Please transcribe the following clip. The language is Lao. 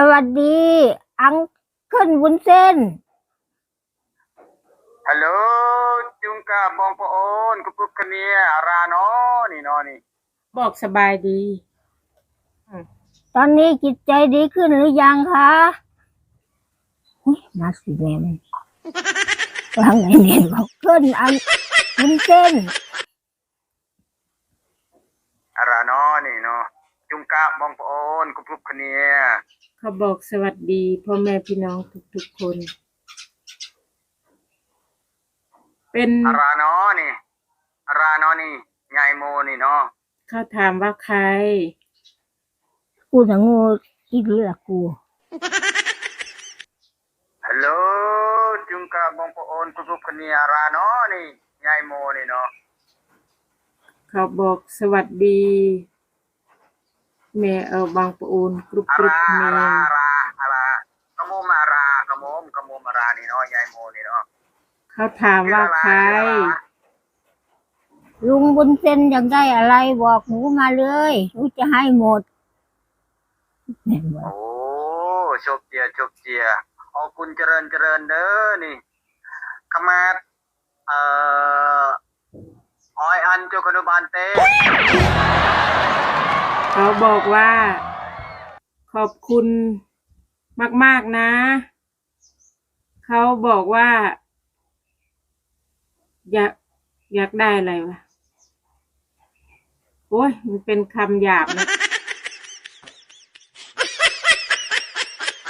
ສະຫວັດດີ ອັງເຄິນວຸ້ນເສັ້ນ. ຮັລໂຫຼ ຈຸງກະບອງປະໂອນ ກຸບກຸບຄະເນຍ ອາຣານໍນີ້ນໍນີ້. ບອກສະບາຍດີ. ຕອນນີ້ຈິດໃຈດີຂຶ້ນຫຼືຍັງຄະ? ອຸຍ ມາຊິແມ່ນ ຫຼັງໄອ້ແມ່ນບອກເຄິນອັງວຸ້ນເສັ້ນ. ອາຣານໍນີ້ນໍ ຈຸງກະບອງປະໂອນ ກຸບກຸບຄະເນຍ. ເຂົາບອກສະຫວັດດີພໍ່ແມ່ພີ່ນ້ອງທຸກໆຄົນ. ເປັນ ອາຣານໍນີ້ ອາຣານໍນີ້ ຍາຍໂມນີ້ນໍ. ເຂົາຖາມວ່າໃຄ? ກູນະໂງ່ອີ່ຫຼີລະກູ. ຮັລໂຫຼ ຈຸງກະບອງປະໂອນ ກຸບກຸບຄະເນຍ ອາຣານໍນີ້ ຍາຍໂມນີ້ນໍ. ເຂົາບອກສະຫວັດດີ ແມ່ ເອີ ບາງປະໂອນ ກຸບກຸບຄະເນຍ. ອາຣາ ອາຣາ ອາຣາ ກະໂມມ ອາຣາ ກະໂມມ ກະໂມມ ອາຣານີ້ນໍ ຍາຍໂມນີ້ນໍ. ເຂົາຖາມວ່າໃຄ? ລຸງບຸນເຊັນຢາກໄດ້ອະໄລບອກໜູມາເລີຍ ໜູຈະໃຫ້ໝົດ. ແມ່ນບໍ່? ໂອ້ ໂຊບເຈຍ ໂຊບເຈຍ ຂໍຂອບຄຸນ ຈະເລີນ ຈະເລີນເດີນີ້. ຂະມາດ ເອີ ອ້ອຍອັນ ໂຈຄະນຸບານເຕ. ເຂົາບອກວ່າ ຂອບຄຸນມາກໆນະ. ເຂົາບອກວ່າ ຢາກ ຢາກໄດ້ອະໄລວະ? ໂອ້ຍ ມັນເປັນຄຳຫຍາບນະ.